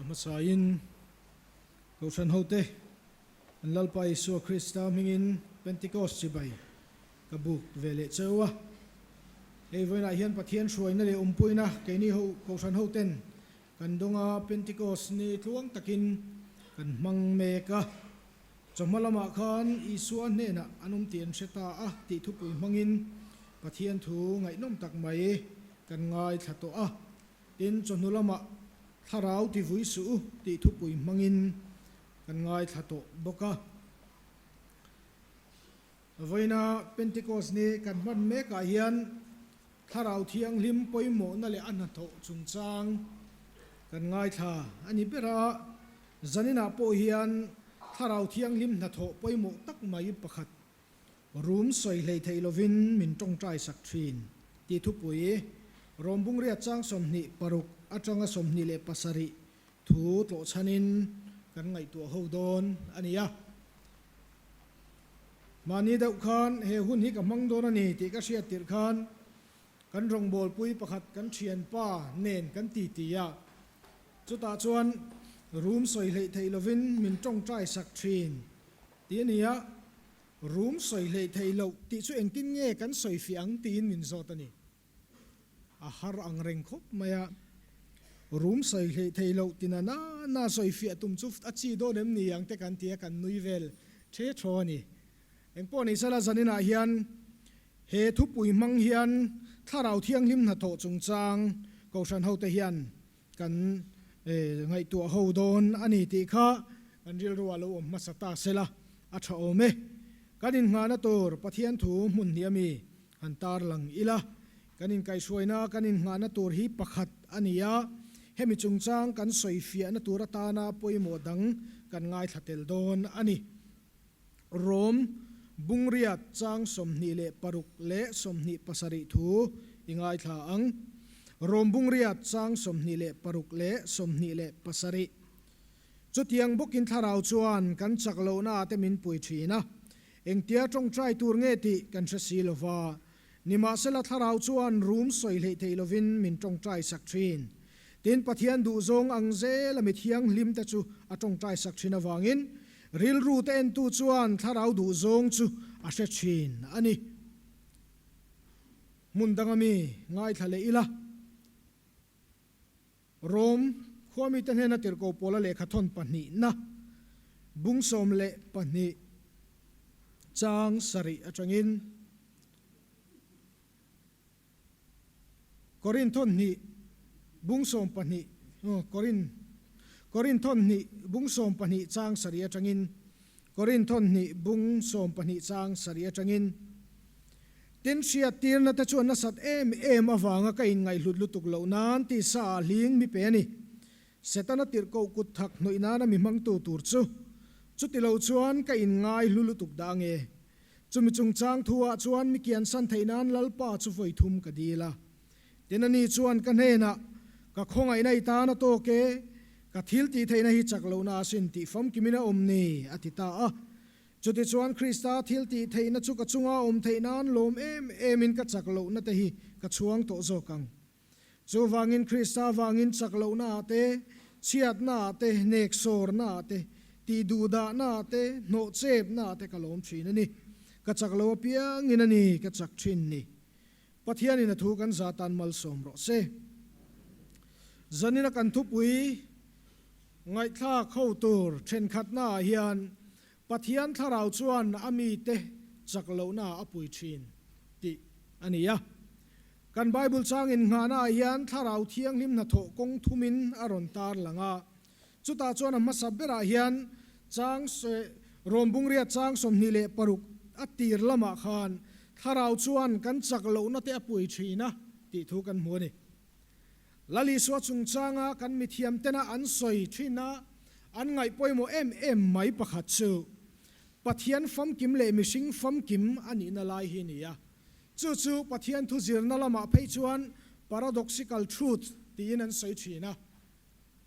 A hmasain Kohhran hote an Lalpa Isua Krista hmingin Pentecost chibai ka buk ve leh cheu a. Hei vawiinah hian Pathian hruaina leh awmpuina keini ho Kohhran hoten kan dawnga Pentecost ni tluang takin kan hmang mek a. Chawhma lamah khan Isua hnenah an awm tih an hre ta a tih thupui hmangin Pathian thu ngaihnawm tak mai kan ngaithla tawh a. Tin, chawhnu lamah Thlarau ti vui suh u tih thupui hmangin kan ngaithla tawh bawk a. Vawiina Pentecost ni kan hman mekah hian Thlarau Thianghlim pawimawhna leh a hnathawh chungchang kan ngaithla a ni ber a. Zaninah pawh hian Thlarau Thianghlim hnathawh pawimawh tak mai pakhat Rum sawi hlei thei lovin min tawngtai sak thin, tih thupui Rawmbungriat chang 26 atanga 27 thu tlawhchhanin kan ngaihtuah ho dawn a ni a. Mahni deuh khan he hun hi ka hmang dawn a ni tih ka hriat tirh khan kan rawngbawlpui pakhat kan thianpa nen kan titi a, chutah chuan rum sawi hleih theih lovin min tawngtai sak thin tih a ni a. Rum sawi hleih theih loh tih chu engtin nge kan sawi fiah ang tiin min zawt a ni. A har ang reng khawp mai a. Rum sawi hleih theih loh tina na na sawi fiah tum chu a chi dawn em ni ang te kan ti a, kan nui vel the thaw a ni. Engpawh ni sela zaninah hian he thupui hmang hian Thlarau Thianghlim hnathawh chungchang Kohhran hote hian kan ngaihtuah ho dawn a ni tih kha kan rilru ah lo awm hmasa ta sela a tha awm e. Kan innghahna tur Pathian thu hmun hnih ami han tarlang ila, kan inkaihhruaina kan innghahna tur hi pakhat a ni a, hemi chungchang kan sawifiahna tur atana pawimawh dang kan ngaithla tel dawn a ni. Rom Bungriat chang 26 leh 27 thu i ngaithla ang. Rom Bungriat chang 26 leh 27. Chutiang bawkin thlarau chuan kan chak lohna te min pui thin a, engtia tawngtai tur nge tih kan hre si lova. Nimahsela thlarau chuan rum sawi hleih theih lovin min tawngtai sak thin. Tin, Pathian duhzawng ang zela mi thianghlim te chu a tawngtai sak thin avangin rilru te entu chuan thlarau duhzawng chu a hre thin a ni. Hmun danga mi ngaithla leh ila, Rom khuami te hnena tirhkoh pawla lehkha thawn pahnihna bung 12 chang sarih atangin, Korin thawn hnih bung 12 Korin Korin thawn hnih bung 12 chang sarih atangin Korin thawn hnih bung 12 chang sarih atangin Tin hriat tirna te chuan nasat em em avanga ka inngaihhlut lutuk loh nan tisa ah hling mi pe a ni. Setana tirhkoh kut thak hnawih nana mi hmangtu tur chu chuti lo chuan ka inngaihlu lutuk dah nge? Chumi chungchang thuah chuan mi kiansan theih nan Lalpa chu vawi thum ka dil a. Tin ani chuan ka hnenah, Ka khawngaihna i tan a tawk e, ka thil tih theihna hi chak lohna asin tih famkimin a awm ni, a ti ta a. Chutichuan Krista thil tih theihna chu ka chunga awm theih nan lawm em emin ka chak lohna te hi ka chhuang tawh zawk ang. Chuvangin Krista vangin chak lohnaah te, chhiatnaah te, neksawrnaah te, tihduhdahnaah te, hnawhchepnaah te ka lawm thin a ni. Ka chak lo apiangin a ni ka chak thin ni. Pathianin a thu kan za tan malsawm rawh se. Zanina kan thupui ngaihthlak ho tur thenkhatnaah hian Pathian thlarau chuan a mite chak lohnaah a pui thin tih a ni a. Kan Bible chang innghahnaah hian Thlarau Thianghlim hnathawh kawng thumin a rawn tar lang a. Chutah chuan a hmasa berah hian chang Rawmbungriat chang 26 a tir lamah khan Thlarau chuan kan chak lohna te a pui thin a tih thu kan hmu a ni. Lal Isua chungchanga kan mithiam tena an sawi thin a, an ngaih pawimawh em em mai pakhat chu Pathian famkim leh mihring famkim a nihna lai hi a ni a. Chu chu Pathian thu zirna lamah phei chuan paradoxical truth tiin an sawi thin a.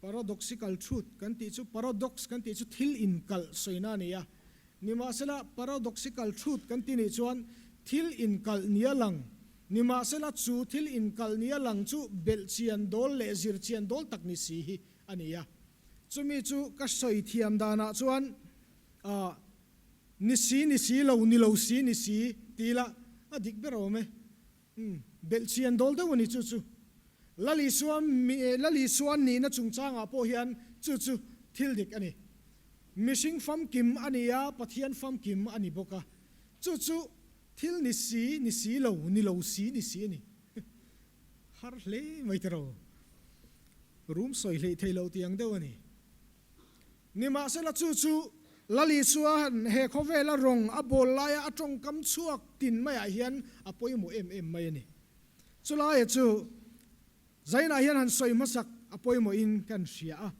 Paradoxical truth kan tih chu paradox kan tih chu thil inkalh sawina a ni a. Nimahsela paradoxical truth kan tih nih chuan thil inkalh nia lang, nimahsela chu thil inkalh nia lang chu belhchian dawl leh zirchian dawl tak ni si hi a ni a. Chumi chu ka sawi thiam danah chuan ah ni si ni si lo, ni lo si ni si ti ila a dik ber awm e. Umm, belhchian dawl deuh a ni chu chu. Lal Isua Lal Isua nihna chungchangah pawh hian chu chu thil dik a ni. Mihring famkim a ni a, Pathian famkim a ni bawk a. Chu chu thil ni si, ni si lo, ni lo si, ni si a ni. Har hle mai tiraw. Rum sawi hleih theih loh tih ang deuh a ni. Nimahsela chu chu Lal Isua he khawvela rawng a bawl laia a tawngkam chhuak tin maiah hian a pawimawh em em mai a ni. Chulaia chu Zainah hian han sawi hmasak a pawimawhin kan hria a.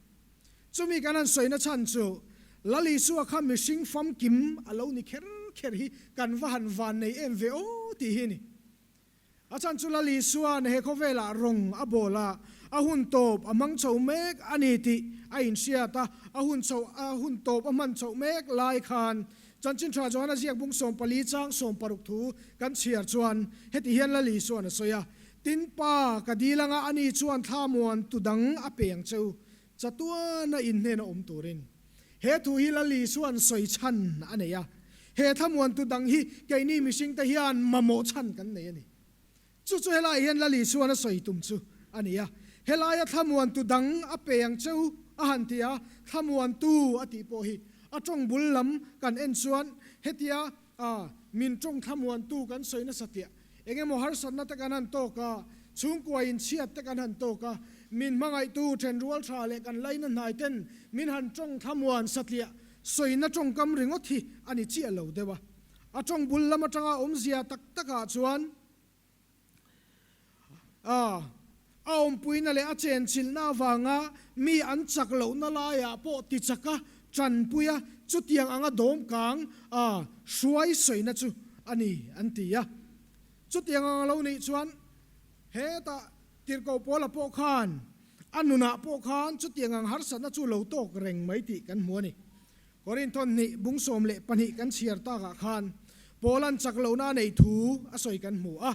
Chumi kan han sawina chhan chu Lal Isua kha mihring famkim a lo ni kher kher hi kan va han van nei em ve aw tih hi a ni. A chhan chu Lal Isua'n he khawvelah rawng a bawl a, a hun tawp a hmang chho mek a ni tih a inhriat a, a hun chho a hun tawp a hman chhoh mek lai khan Chanchin Tha Johana ziak bung 14 chang 60 thu kan chhiar chuan heti hian Lal Isua'n a sawi a, Tin Pa, ka dil anga ani chuan thla muan tu dang a pe ang che u, chatuana inhnena awm turin. He thu hi Lal Isua'n sawi chhan a nei a, he thlamuantu dang hi keini mihringte hian mamawh chhan kan nei a ni. Chu chu helaiah hian Lal Isua'n a sawi tum chu a ni a, helaia thlamuantu dang a pe ang che u a han ti a, thlamuantu a tih pawh hi a tawng bul lam kan en chuan hetia min tawng thlamuantu kan sawi nasa tliah Eng emaw harsatna te kan han tawk a, chhungkua inchhiat te kan han tawk a, min hmangaihtu thenrual tha leh kan laina hnai ten min han tawng thlamuan satliah sawina tawngkam ringawt hi a ni chiah lo deuh a. A tawng bul lam atanga awmzia tak takah chuan a a awmpuina leh a chenchilhna avanga mi an chak lohna laiah pawh tichaka tanpuia chutiang anga dawmkang a hruai sawina chu a ni an ti a. Chutiang anga lo nih chuan hetah tirhkoh Paula pawh khan a nunah pawh khan chutiang ang harsatna chu lo tawk reng mai tih kan hmu a ni. Korinthon hnih bung 12 kan chhiar takah khan Paula'n chak lohna a neih thu a sawi kan hmu a.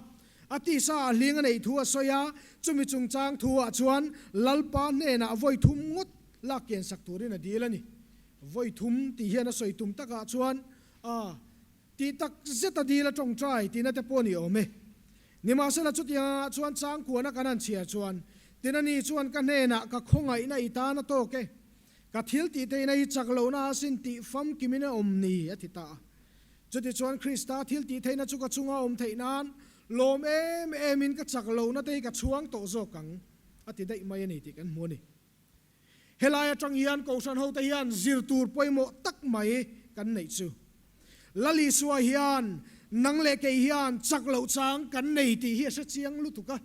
A tisa ah hling a neih thu a sawi a, chumi chungchang thu ah chuan Lalpa hnenah vawi thum ngawt lak kian sak turin a dil a ni. Vawi thum tih hian a sawi tum takah chuan a tih tak zet a dil a tawngtai tihna te pawh a ni awm e. Nimahsela chutiang angah chuan changkuana kan han chhiar chuan tin a ni chuan ka hnenah ka khawngaihna i tan a tawk e. Ka thil tih theihna hi chak lohna asin tih famkimin a awm ni, a ti ta a. Chutichuan Krista thil tih theihna chu ka chunga awm theih nan lawm em emin ka chak lohna te hi ka chhuang tawh zawk ang, a ti daih mai a ni tih kan hmu a ni. Helai atang hian Kohhran hote hian zir tur pawimawh tak mai kan neih chu. Lal Isua hian nang leh kei hian chak loh chang kan nei tih hi a hre chiang lutuk a.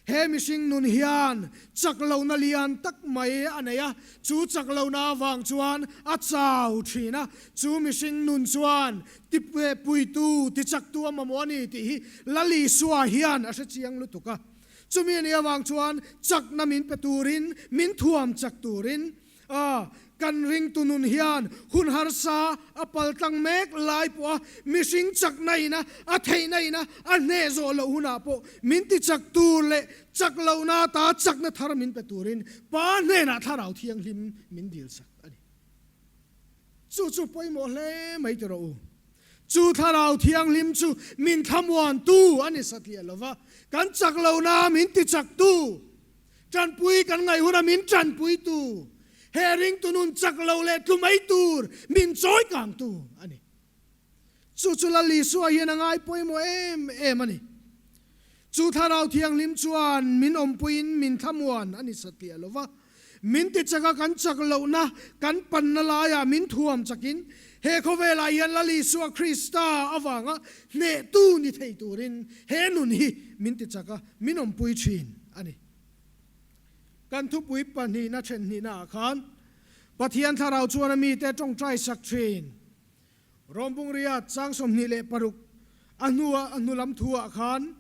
He mihring nun hian chak lohna lian tak mai a nei a, chu chak lohna avang chuan a chau thin a, chu mihring nun chuan tipuitu, tichaktu a mamawh a ni tih hi Lal Isua hian a hre chiang lutuk a. Chumi a nih avang chuan chakna min pe turin, min thuam chak turin, A, kan ringtu nun hian hun harsa a paltlang mek lai pawh a mihring chakna ina a theihna ina a hneh zawh loh hunah pawh min ti chak tur leh chak lohna ata chakna thar min pe turin Pa hnenah Thlarau Thianghlim min dilsak a ni. Chu chu pawimawh hle mai ti rawh u. Chu Thlarau Thianghlim chu min thlamuantu a ni satliah lova, kan chak lohna min ti chaktu. Tanpui kan ngaih huna min tanpuitu, he ringtu nun chak lo leh tlu mai tur min chawi kangtu a ni. Chu chu Lal Isua hian a ngai pawimawh em em a ni. Chu Thlarau Thianghlim chuan min awmpuiin min thlamuan a ni satliah lo va, min ti chaka kan chak lohna kan panna laiah min thuam chakin he khawvelah hian Lal Isua Krista avanga hnehtu ni thei turin he nun hi min ti chaka min awmpui thin a ni. Kan thupui pahnihna then hnihna ah khan Pathian Thlarau chuan a mite tawngtai sak thin. Rawmbungria chang 26 a hnua a hnu lam thu ah khan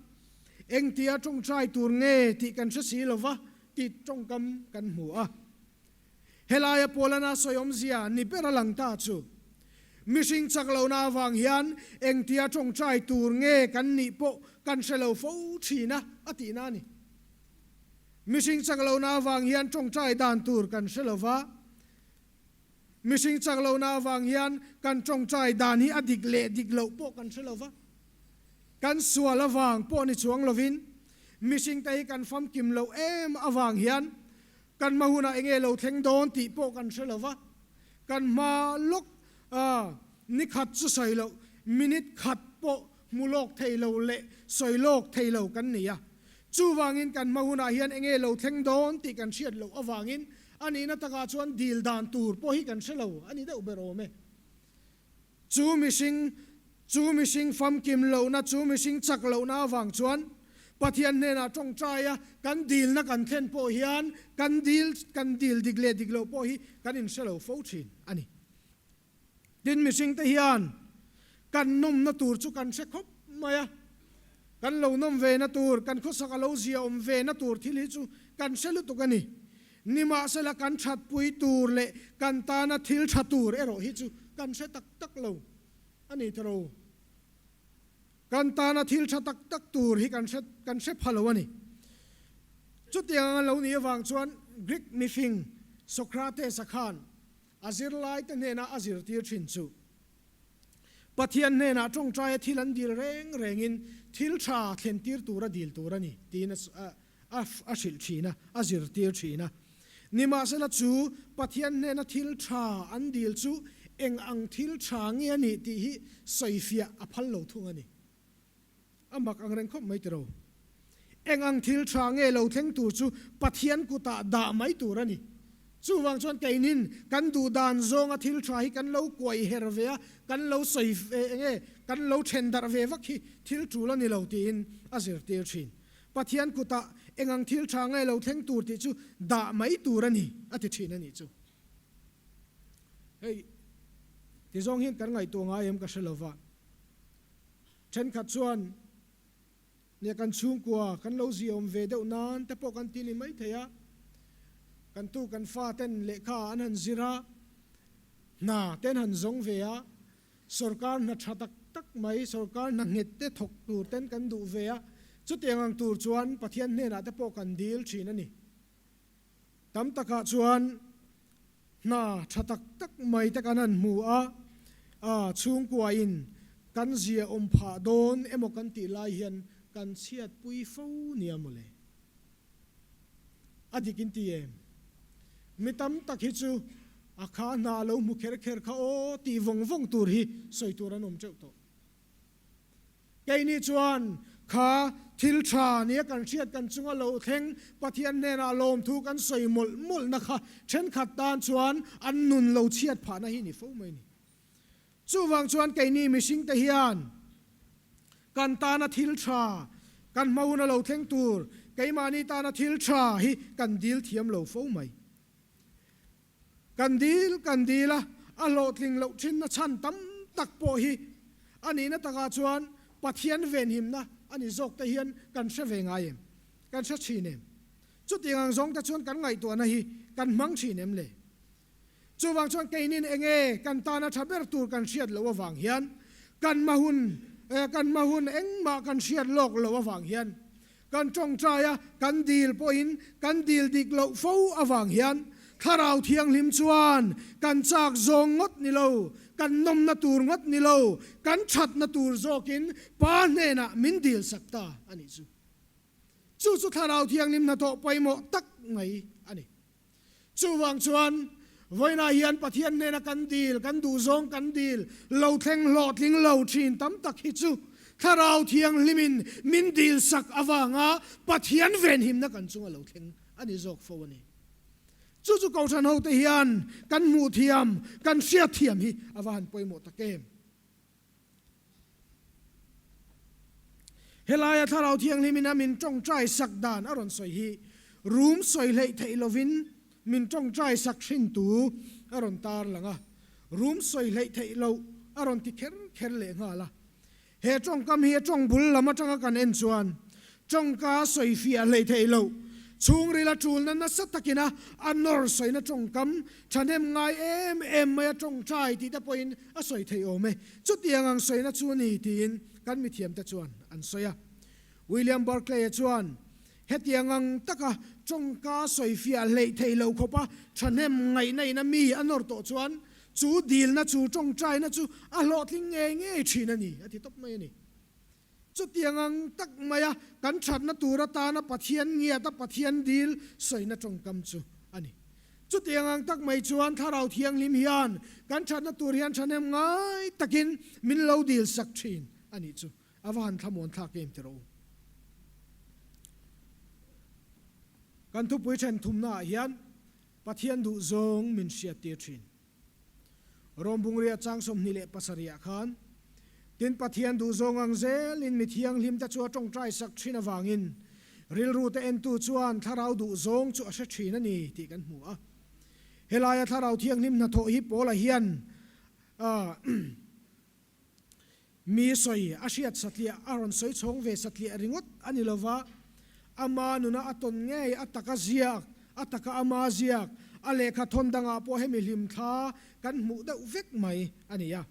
engtia tawngtai tur nge tih kan hre si lova tih tawngkam kan hmu a. Helaia Paulana sawi awmzia ni ber a lang ta chu, mihring chak lohna avang hian engtia tawngtai tur nge kan nih pawh kan hre lo fo thin a, a tihna a ni. Mihring chak lohna avang hian tawngtai dan tur kan hre lo va. Mihring chak lohna avang hian kan tawngtai dan hi a dik leh dik loh pawh kan hre lo va. Kan sual avang pawh ni chuang lovin mihringte hi kan famkim loh em avang hian kan hma hunah enge lo thleng dawn tih pawh kan hre lo va. Kan hma lawk ni khat chu sawi loh, minute khat pawh hmu lawk thei lo leh sawi lawk thei lo kan ni a. Chuvangin kan hma hunah hian enge lo thleng dawn tih kan hriat loh avangin a nihna takah chuan dil dan tur pawh hi kan hre lo a ni deuh ber awm e. Chu mihring, chu mihring famkim lohna, chu mihring chak lohna avang chuan Pathian hnenah tawngtaia kan dilna kan thlen pawh hian kan dil, kan dil dik leh dik loh pawh hi kan inhre lo fo thin a ni. Tin, mihringte hian kan nawmna tur chu kan hre khawp mai a, kan lo nawm ve na tur, kan khawsak a lo zia awm ve na tur thil hi chu kan hre lutuk a ni. Nimahsela kan thatpui tur leh kan tana thil tha tur erawh hi chu kan hre tak tak lo a ni tawh. Kan tana thil tha tak tak tur hi kan hre kan hre pha lo a ni. Chutiang anga lo nih avang chuan Greek mifing Socrates-a khan a zirlaite hnena a zirtir thin chu Pathian hnenah tawngtaia thil an dil reng rengin thil tha thlentir tura dil tur a ni tiin a a a hrilh thin a, a zirtir thin a. Nimahsela chu Pathian hnena thil tha an dil chu eng ang thil tha nge a nih tih hi sawifiah a phal lo thung a ni. A mak ang reng khawp mai tiro. Eng ang thil tha nge lo thleng tur chu Pathian kutah dah mai tur a ni. Chuvang chuan keinin kan duh dan zawnga thil tha hi kan lo kuai her ve a, kan lo sawi ve enge kan lo then darh ve vak hi thil tul a ni lo tiin a zirtir thin. Pathian kutah eng ang thil tha nge lo thleng tur tih chu dah mai tur a ni, a ti thin a nih chu. Hei, ti zawng hian kan ngaihtuah ngai em ka hre lo va. Thenkhat chuan, Nia kan chhungkua kan lo ziaawm ve deuh nan te pawh kan ti ni maithei a, kan tu kan fa ten lehkha an han zir a, hna te an han zawng ve a, Sorkar hna tha tak tak mai, sorkar hna nghet te thawk tur ten kan duh ve a, chutiang ang tur chuan Pathian hnenah te pawh kan dil thin a ni. Tam takah chuan hna tha tak tak mai te kan han hmu a, a chhungkuain kan zia awm phah dawn emaw kan tih lai hian kan chhiatpui fo nia mawle. A dik in ti em? Mi tam tak hi chu a kha hna a lo hmu kher kher kha aw tih vawng vawng tur hi sawi tur an awm teuh tawh. Keini chuan kha thil tha nia kan hriat kan chunga lo thleng Pathian hnenah lawmthu kan sawi mawlh mawlhna kha thenkhat tan chuan an nun lo chhiat phahna hi ni fo mai ni. Chuvang chuan keini mihringte hian kan tana thil tha, kan hma hun a lo thleng tur, keimahni tana thil tha hi kan dil thiam lo fo mai. Kan dil kan dil a, a hlawhtling loh thinna chhan tam tak pawh hi a nihna takah chuan Pathian venhimna a ni zawk te hian kan hre ve ngai em? Kan hre thin em? Chutiang ang zawng te chuan kan ngaihtuahna hi kan hmang thin em le? Chuvang chuan keinin enge kan tana tha ber tur kan hriat loh avang hian kan hma hun kan hma hun engmah kan hriat lawk loh avang hian kan tawngtai a, kan dil pawhin kan dil dik loh fo avang hian Thlarau Thianghlim chuan kan chak zawng ngawt ni lo, kan nawmna tur ngawt ni lo, kan thatna tur zawkin Pa hnenah min dil sak ta a nih chu. Chu chu Thlarau Thianghlim hnathawh pawimawh tak mai a ni. Chuvang chuan, vawiinah hian Pathian hnena kan dil, kan duhzawng kan dil, lo thleng hlawhtling lo thin tam tak hi chu Thlarau Thianghlimin min dil sak avanga Pathian venhimna kan chunga lo thleng a ni zawk fo a ni. Chu chu Kohhran hote hian kan hmuh thiam, kan hriat thiam hi a va han pawimawh tak em. Helaia Thlarau Thianghlimin a min tawngtai sak dan a rawn sawi hi rum sawi hleih theih lovin min tawngtai sak hrin tu a rawn tar lang a, rum sawi hleih theih loh a rawn ti kher kher leh nghal a. He tawngkam hi a tawng bul lam atanga kan en chuan tawngka sawi fiah hleih theih loh chhungril a tulna nasa takina a nawr sawina tawngkam thahnem ngai em em mai a tawngtai tih te pawhin a sawi theih awm e. Chutiang ang sawina chu a ni tiin kan mithiamte chuan an sawi a. William Barclay-a chuan, Hetiang ang taka tawngka sawi fiah hleih theih loh khawpa thahnem ngaihna in a mi a nawr tawh chuan. Chu dilna, chu tawngtaina chu a hlawhtling ngei ngei thin a ni, a ti tawp mai a ni. Chutiang ang tak maia kan thatna tur atana Pathian ngiata Pathian dil sawina tawngkam chu a ni. Chutiang ang tak mai chuan Thlarau Thianghlim hian kan thatna tur hian thahnem ngai takin min lo dil sak thin a nih chu. A va han thlamuan thlak em tiraw u. Kan thupui then thumnaah hian Pathian duh zawng min hriattir thin. Rom Bungria chang 27 ah khan, Tin Pathian duh zawng ang zelin mi thianghlimte chu a tawngtai sak thin avangin rilrute entu chuan thlarau duh zawng chu a hre thin a ni tih kan hmu a. Helaia thlarau thianghlim hnathawh hi Paula hian Mi sawi a hriat satliah a rawn sawi chhawng ve satliah ringawt a ni lova, ama nuna a tawn ngei, a taka ziak, a taka ama ziak, a lehkha thawn dangah pawh hemi hlimthla kan hmuh deuh vek mai a ni a.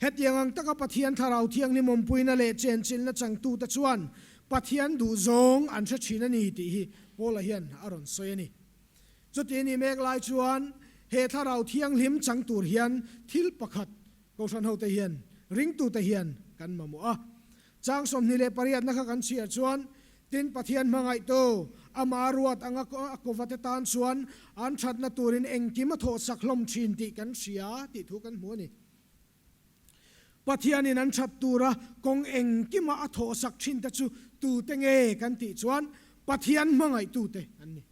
Hetiang ang taka Pathian Thlarau Thianghlim awmpuina leh chenchilhna changtute chuan Pathian duhzawng an hre thin a ni tih hi Paula hian a rawn sawi a ni. Chuti ni mek lai chuan he Thlarau Thianghlim chang tur hian thil pakhat Kohhran hote hian, ringtute hian kan mamawh a. Chang 28 na kha kan chhiar chuan, Tin, Pathian hmangaihtu, ama ruat anga a kovate tan chuan an thatna turin engkim a thawhsak hlawm thin tih kan hria tih thu kan hmu a ni. Pathianin an that tura kawng engkima a thawhsak thinte chu tute nge kan tih chuan Pathian hmangaihtute an ni.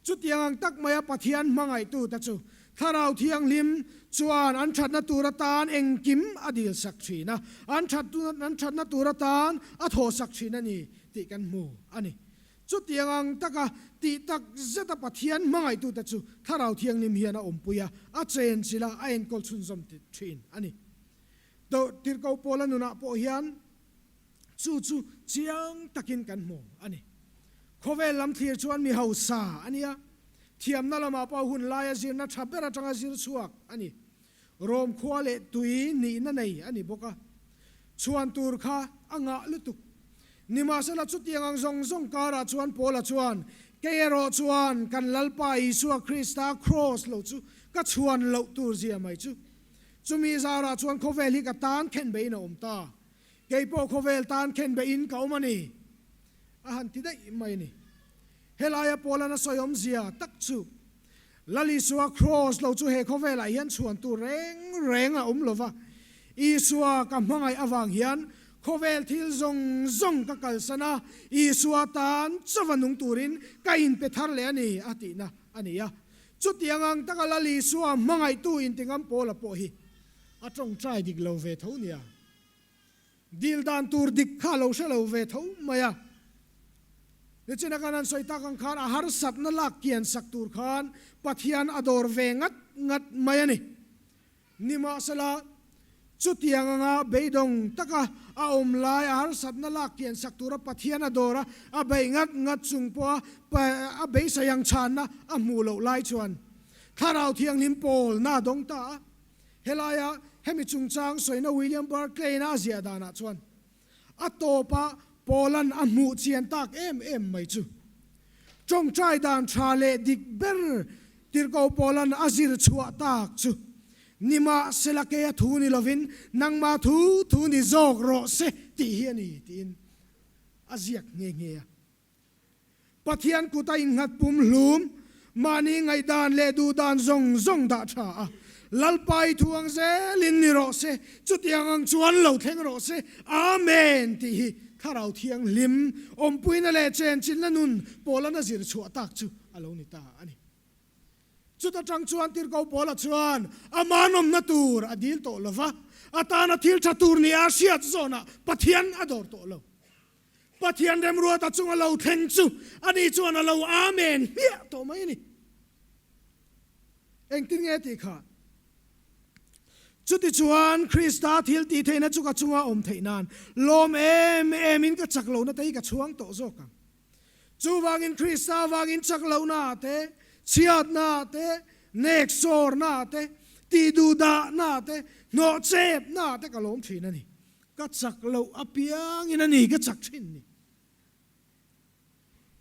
Chutiang ang tak maia Pathian hmangaihtute chu Thlarau Thianghlim chuan an thatna tur atan engkim a dilsak thin a, an an thatna tur atan a thawhsak thin a ni tih kan hmu a ni. Chutiang ang taka tih tak zeta Pathian hmangaihtute chu Thlarau Thianghlim hian a awmpui a, a chenchilh a, a enkawl chhunzawm thin a ni. Tirhkoh Paula nunah pawh hian Chu chu chiang takin kan hmu a ni. Khawvel lam thlir chuan mi hausa a nia. Thiamna lamah pawh hun laia zirna tha ber atanga zir chhuak a ni. Rom khua leh tui nihna nei a ni bawk a. Chhuan tur kha a ngah lutuk. Nimahsela chutiang ang zawng zawng karah chuan Paula chuan, Kei erawh chuan kan Lalpa Isua Krista kraws lo chu ka chhuan loh tur zia mai chu. Chumi zarah chuan khawvel hi ka tan khen beiin a awm ta. Kei pawh khawvel tan khen behin ka awm a ni, a han ti daih mai a ni. Helaia Paula'n a sawi awmzia tak chu, Lal Isua Kraws lo chu he khawvelah hian chhuan tur reng reng a awm lo va, Isua ka hmangaih avang hian khawvel thil zawng zawng ka kalsan a, Isua tan chauva nung turin ka inpe thar leh a ni, a tihna a ni a. Chutiang ang taka Lal Isua hmangaihtu intingam Paula pawh hi a tawngtai dik lo ve tho nia. Dil dan tur dik kha lo hre lo ve tho mai a. Nichina khan an sawi tak ang khan a harsatna lak kian sak tur khan Pathian a dawr ve ngat ngat mai a ni. Nimahsela, chutiang anga beidawng taka a awm lai a harsatna lak kian sak tura Pathian a dawr a, a bei ngat ngat chung pawha a beisei ang chhanna a hmuh loh lai chuan Thlarau Thianghlim pawlna a dawng ta a. Helaia hemi chungchang sawina William Barclay-in a ziah danah chuan a tawpa Paula'n a hmuh chian tak em em mai chu tawngtai dan tha leh dik ber tirhkoh Paula'n a zir chhuah tak chu nimahsela kei a thu ni lovin nangmah thu thu ni zawk rawh se tih hi a ni tiin a ziak nghe nghe a. Pathian kut a innghat pum hlum, mahni ngaihdan leh duhdan zawng zawng dah tha a, Lalpa i thu ang zelin ni rawh se, chutiang ang chuan lo thleng rawh se, Amen tih hi Thlarau Thianghlim awmpuina leh chenchinna nun Paulana zir chhuah tak chu a lo ni ta a ni. Chuta tang chuan Tirhkoh Paula chuan a manawmna tur a dil tawh lo va, a tana thil tha tur nia a hriat zawnah Pathian a dawr tawh lo. Pathian remruata chunga lo thleng chu ani chuan a lo Amen hmiah tawh mai a ni. Engtin nge tih kha? Chutichuan Krista thil tih theihna chu ka chunga awm theih nan lawm em emin ka chak lohna te hi ka chhuang tawh zawk ang. Chuvangin Krista avangin chak lohna te, chhiatna te, nek sawrna te, tih duhdahna te, hnawh chepna te ka lawm thin a ni. Ka chak loh apiangin a ni ka chak thin ni.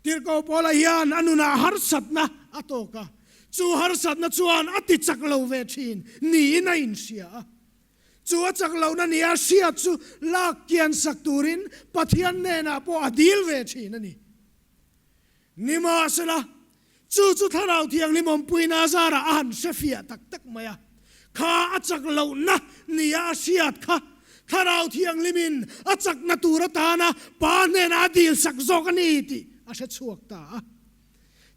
Tirhkoh Paula hian a nunah harsatna a tawk a. Chu harsatna chuan a ti chak lo ve thin niin a inhria a. Chu a chak lohna nia hriat chu lak kian sak turin Pathian hnenah pawh a dil ve thin a ni. Nimahsela, chu chu Thlarau Thianghlim awmpuina zarah a han hre fiah tak tak mai a. Kha a chak lohna nia a hriat kha Thlarau Thianghlimin a chakna tur atana Pa hnenah a dil sak zawk a ni tih a hre chhuak ta a.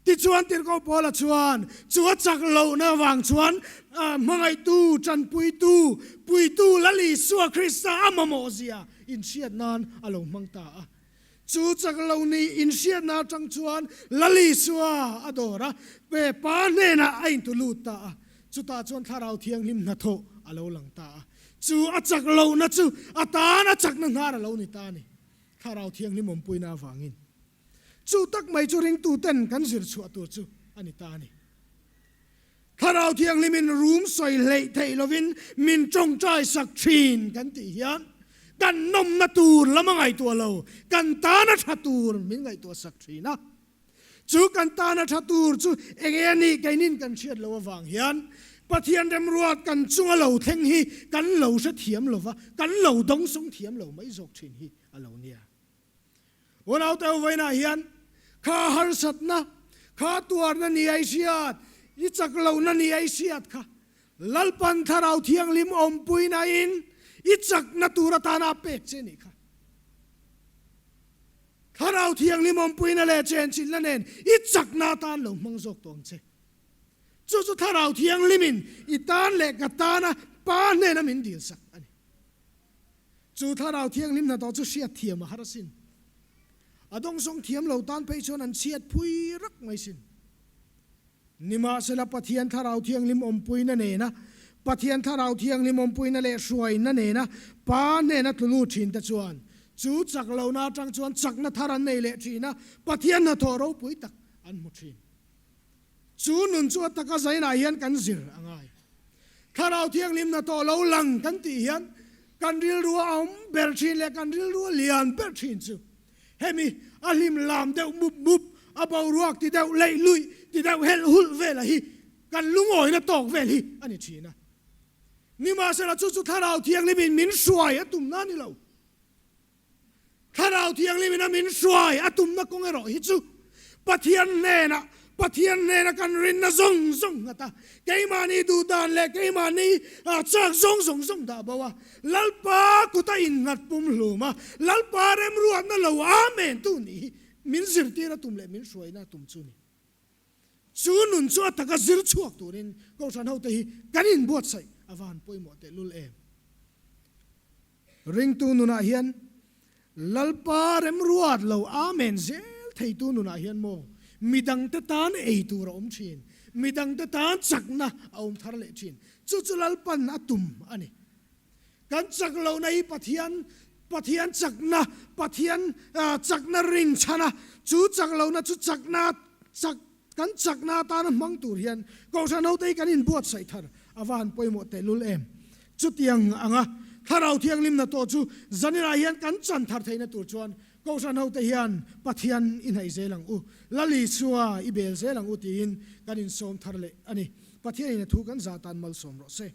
Tichuan Tirhkoh Paula chuan chu a chak lohna avang chuan hmangaihtu, tanpuitu, puitu Lal Isua Krista a mamawh zia inhriat nan a lo hmang ta a. Chu chak lo ni inhriatna atang chuan Lal Isua a dawr a, Pa hnenah a intu lut ta a. Chutah chuan Thlarau Thianghlim hnathawh a lo lang ta a. Chu a chak lohna chu a tan a chakna hnar a lo ni ta a ni, Thlarau Thianghlim awmpuina avangin. Chu tak mai chu ringtuten kan zir chhuah tur chu a ni ta a ni. Thlarau Thianghlimin rum sawi hleih theih lovin min tawngtai sak thin kan tih hian kan nawmna tur lam a ngaihtuah lo, kan tana tha tur min ngaihtuah sak thin a. Chu kan tana tha tur chu eng nge a nih keinin kan hriat loh avang hian Pathian remruat kan chunga lo thleng hi kan lo hrethiam lova, kan lo dawngsawng thiam lo mai zawk thin hi a lo nia. Unaute vawiinah hian kha harsatna, kha tuarna ni a i hriat, i chak lohna ni a i hriat kha Lalpan Thlarau Thianghlim awmpuinain i chakna tur atana a pek che nih kha. Thlarau Thianghlim awmpuina leh chenchilhna nen i chakna atan lo hmang zawk tawh ang che. Chu chu Thlarau Thianghlimin i tan leh ka tana Pa hnena min dilsak a ni. Chu Thlarau Thianghlim hnathawh chu hriat thiam a har asin. A dawngsawng thiam lo tan phei chuan an chhiat phui rak mai sin. Nimahsela Pathian Thlarau Thianghlim awmpuina nena, Pathian Thlarau Thianghlim awmpuina leh hruaina nena Pa hnena tlu lut thin te chuan chu chak lohna atang chuan chakna thar an nei leh thin a, Pathian hnathawh ropui tak an hmu thin. Chu nun chu a taka zainah hian kan zir a ngai. Thlarau Thianghlim hnathawh lo lang kan tih hian kan rilru a awm ber thin leh kan rilru a lian ber thin chu hemi a hlim lam deuh mup mup, a boruak ti deuh leih luih, ti deuh helh hulh vela hi kan lungawina tawk vel hi a ni thin a. Nimahsela chu chu Thlarau Thianghlimin min hruai a tumna a ni lo. Thlarau Thianghlim in a min hruai a tumna kawng erawh hi chu Pathian hnenah, Pathian hnena kan rinna zawng zawng nghat a, keimahni duhdan leh keimahni chak zawng zawng zawng dah bo a, Lalpa kuta innghat pum hlum a, Lalpa remruatna lo Amen tu nih hi min zirtir a tum leh min hruaina a tum chu ni. Chu nun chu a taka zir chhuak turin Kohhran hote hi kan inbuatsaih a va han pawimawh tehlul em. Ringtu nunah hian Lalpa remruat lo Amen zel theitu nunah hian maw midangte tan ei tur a awm thin, midangte tan chakna a awm thar leh thin. Chu chu Lalpan a tum a ni. Kan chak lohna hi Pathian Pathian chakna, Pathian chakna rinchhan a, chu chak lohna chu chakna chak kan chakna atana hmang tur hian Kohhran hote hi kan inbuatsaih thar a va han pawimawh tehlul em. Chutiang anga Thlarau Thianghlimna tawh chu zaninah hian kan chan thar theihna tur chuan Kohhran hote hian Pathian i hnaih zel ang u, Lal Isua i bel zel ang u tiin kan insawm thar leh a ni. Pathianin a thu kan zah tan malsawm rawh se.